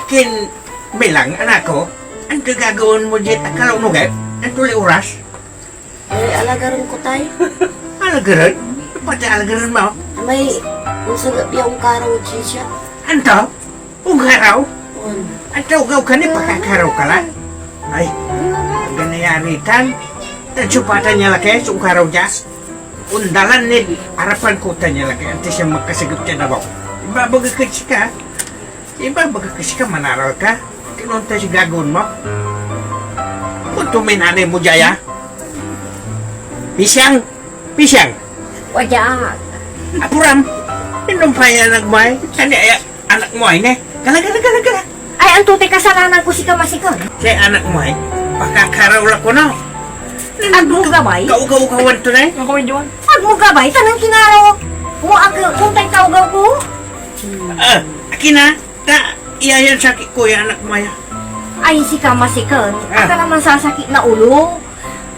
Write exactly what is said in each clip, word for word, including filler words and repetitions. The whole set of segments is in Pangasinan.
Akin, Milang, anak ko, antoy gagawaen mo diad akalaw no gep? Anto lay oras? Eh, alagaren ko, tay. Alagaren? Pati alagaren mo? May onsagap ya onkaraw ed sisya. Anto? Onkaraw? On. Anto, ogaw ka ni pakakaraw ka la? Ay, aga nayari tan. Tan supatan ya laki so onkaraw dia. Ondalan nid arapan ko tan ya laki, antis ya makasagap diad abung. Ibabagak ed sika, ibabagak ed sika, manaral ka. Kinonta si gagawaen mo. Punto may nanay mo dia, ya. Pisiang! Pisiang! Wadia. Apuram! Inom pa yan, anak mo ay. Sani ay, anak mo ay, ne? Gala, gala, gala, gala. Ay, anto tay kasalanan ko, sika masiken? Say anak mo ay, pakakaraw la kono. Agmo gabay? Kaugaw-ugawan to, ne? Agmo gabay, ta nankinaraw mo ak, kontay kaugaw ko. Ah, akin a, ta iya yan sakit ko ya anak mo ya. Ay, sika masiken, Ah. Ag ka la mansasakit na olo.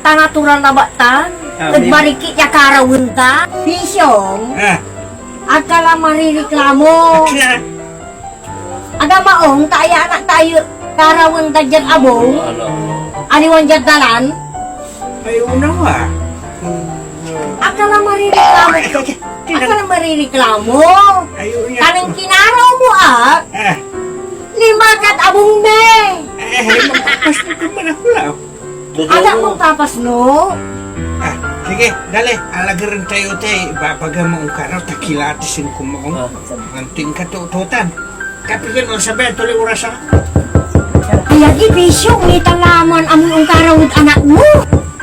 Ta natural labat tan, Ah, ed may marikit ya karawen da. Pisiong, Ah. Ag ka la marireklamo. Akin a. Aga maong ta aya anak tayo karawen da diad abung, aliwan diad dalan. Ay, unawa. Ag ka la marireklamo. Ag ka la marireklamo. Ay, unya. Kaneng kinaraw mo ak, Ah. Linma kad abung mi. Eh, magpapasno ka man ako, law. Ag ak magpapasno. Ah, sige, dali. Alagaren tayo, te. Ibabaga mo onkaraw, ta kilati sin kumaong. Ah. Anting katututan. Kapigan mo, sabihan to lay oras, ah. Ay, agi, Bisyo, mitalaman, amoy onkaraw ed anak mo.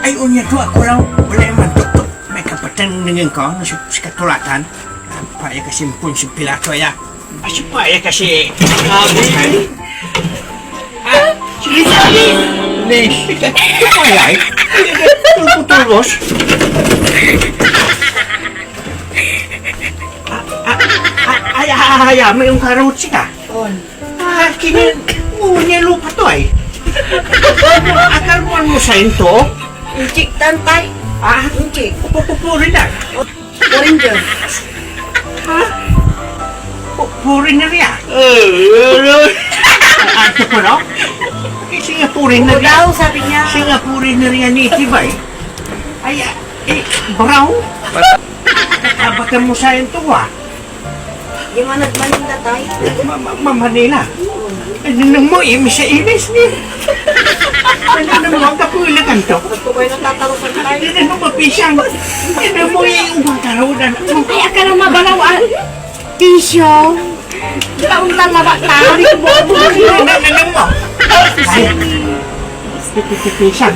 Ay, onya to, ako, law. Wala yung mantuktok. May kapatid, ningin ko, no, si, si Katulatan. Paya kasi impon si Pilato, ya. Asi paya kasi. Abi. Ah, sige, sabi. Ni. Paya, eh. Tulpo-tulpos. Ah, ah, ah, ay, ah, ah, ay, ah, may ungkarot sika. On. Ah, kinin, ngunya lupa to, ay. Akal mo, ano sa into? Inchik tan, tay. Ah? Inchik. Pupupuri na. Foreigner. Ha? Pu-, foreigner ya? Eh, eh, eh. Ato ko, no? Eh, singa foreigner ya. Daw, sabi niya. Singa foreigner ya, native, ay. Ay, ah, eh, brown? Abatan mo sa yan to, ah. Yung anak Manila, tay. Ma-, ma-, ma-, Manila? Oo. Ay, ninong mo, imis ya imis ni. Ay, ninong mo, ang kapulitan to. Ba't ko kayo natatarusan, tay? Ay, ninong mo, mapisang. Ninong mo, yung ubang karaw na anak mo. Ay, akala mabalaw, ah. Pisyo. Taon lang mabata. Ninong mo. Ay. Pipipipisian.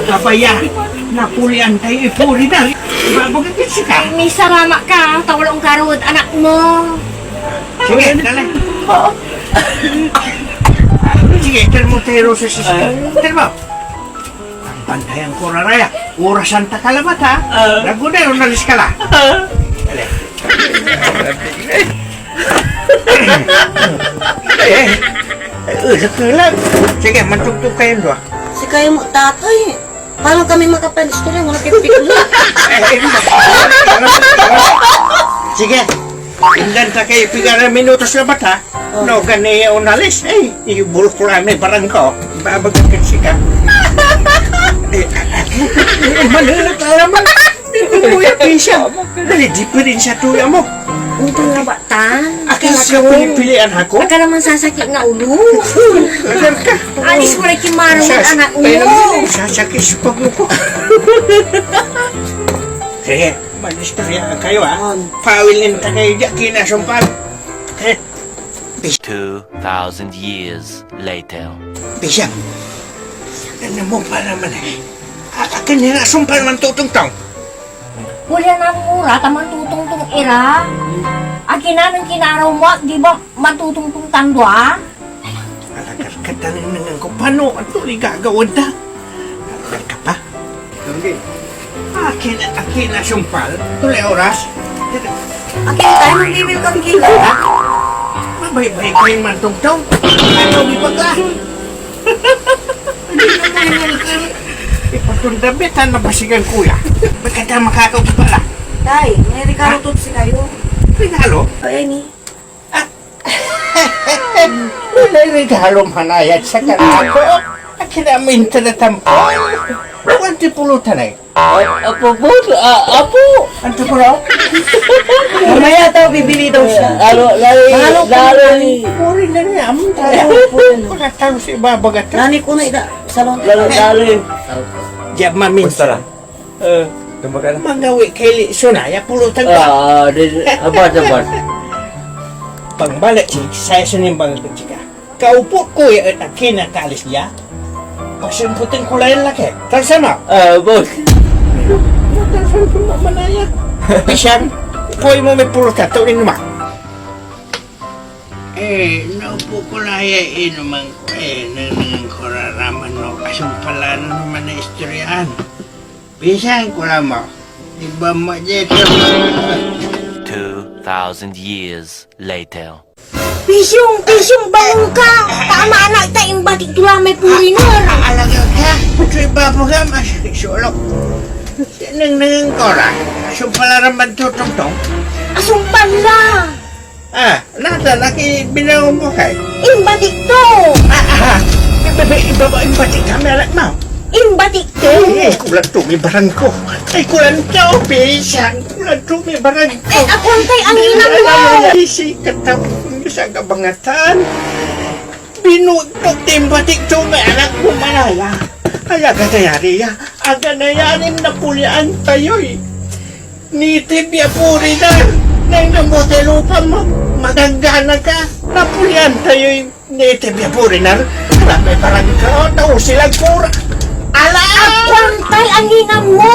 Kabaya. Napulian tayo, ipuri na. Ibabaga ka sika. Ay, misarama ka, ta wala onkaraw ed anak mo. Sige, dali. Oo. Sige, iter mo tayo, Rosa, sa sika. Iter mo. Bantayan ko raraya. Orasan ta ka labat, ha? Ah. Lago na, onalis ka la. Ah. Dali. Eh, eh, eh, sige, mantugtog kayong dua. Si kayo mo, tatay. Paano kami makapanistorya? Wala kayong piknik. Eh, eh, sige. Indan ta kayo, pigara minutos labat, ha? Oh. No, gani ya onalis. Eh, ibulok ko la may barang ko. Ibabaga ka sika. Eh, ah, ah, eh, manunot la naman. Kuya, Pisyo. Dali, diferensya to ya mo. Unto nga batan. Akala ka pinipilian ako? Akala mansasakit na ulo. Agar ka. Alis mo na kimaraw ang anak mo. Sasakit sa pagmukha. Sige, mag-istorya kayo, ha? On. Pawilin ta kayo dyan, kinasumpal. Eh. Two thousand years later. Pisang. Ano mo para man eh? A-, akin nila sumpal mantutungtong. Wala na mura ta mantutungtong ira. Akin na nang kinaraw mo, di ba mantutungtong tando, ah? Alagar ka tanengnengan ko, pano anto ni gagawa da? Alagar ka pa? Akin, akin a sumpal, tulay oras. Akin tayo, magbibil kang kilo. Mabaybay ko yung mantungtong. Ano, di ba ka? Hindi ka mahingal ka. Ipatundabit, ha, napasigan kuya. Ba't ka tayo makakaw pala? Tay, may regalo to si kayo. Regalo? Ay, ni. Ah. Walay regalo manayat sa kanako. Akin amin ta natampol. Kuan ti pulutan ay. A-, apo, boss. A-, apo. Anto ko raw? Mamaya taw, bibili daw siya. Alo, lalo, Ano po lalo yan? ni Puri na niya, amin tayo. Ano po yan? Wala tayo sa ibabaga to. Nani ko na ida, salon. Lalo, lalo. Diyan maminsan. Kumusta na? Eh, Tumba ka na? Mangawi kay li-, Sonaya, pulutan ka. Ah, di, abat, abat. Pangbalik, si, saya sinimbang ko, chika. Kaupot ko ya et akin a kaalis ya. Pasimputin ko la yan laki. Talsama. Ah, boss. Talsama ko naman na ya. Pisan, koy mo may pulutan to, inuma. Eh, naupo ko la ya inuman ko, eh, nanengneng ko raraman no kasumpalan no man na istoryaan. Pisan ko la mo. Iba mo dito. Two thousand years later. Pisyong, Pisyong, bangon ka! Tama na, ta imbatik to la may puriner! Alaga ka? Ito'y babagam, asakit so ulo. Nanengneng ko ra. Asumpal la ran bantotongtong. Asumpal la! Ah, natan, aki, binaw mo kay? Imbatik to! Ah, ah, ah. Iba, iba, iba, imbatik kami, anak mo. Imbatik to! Eh, kulang to, may barang ko. Ay, kulang to, pisan. Kulang to, may barang ko. Eh, ako ang tay anginan mo! Ay, ay, ay, ay, si, kataw, sa kabangatan. Binugtok din batik to may anak ko, malaya. Ay, aga nayari ya. Aga nayarin napulian tayoy. Nitib ya purinar. Neng namote lupa mo. Magagana ka. Napulian tayoy nitib ya purinar. Alam may parang ka. Nausilag ko. Ala! Akwantay anginan mo!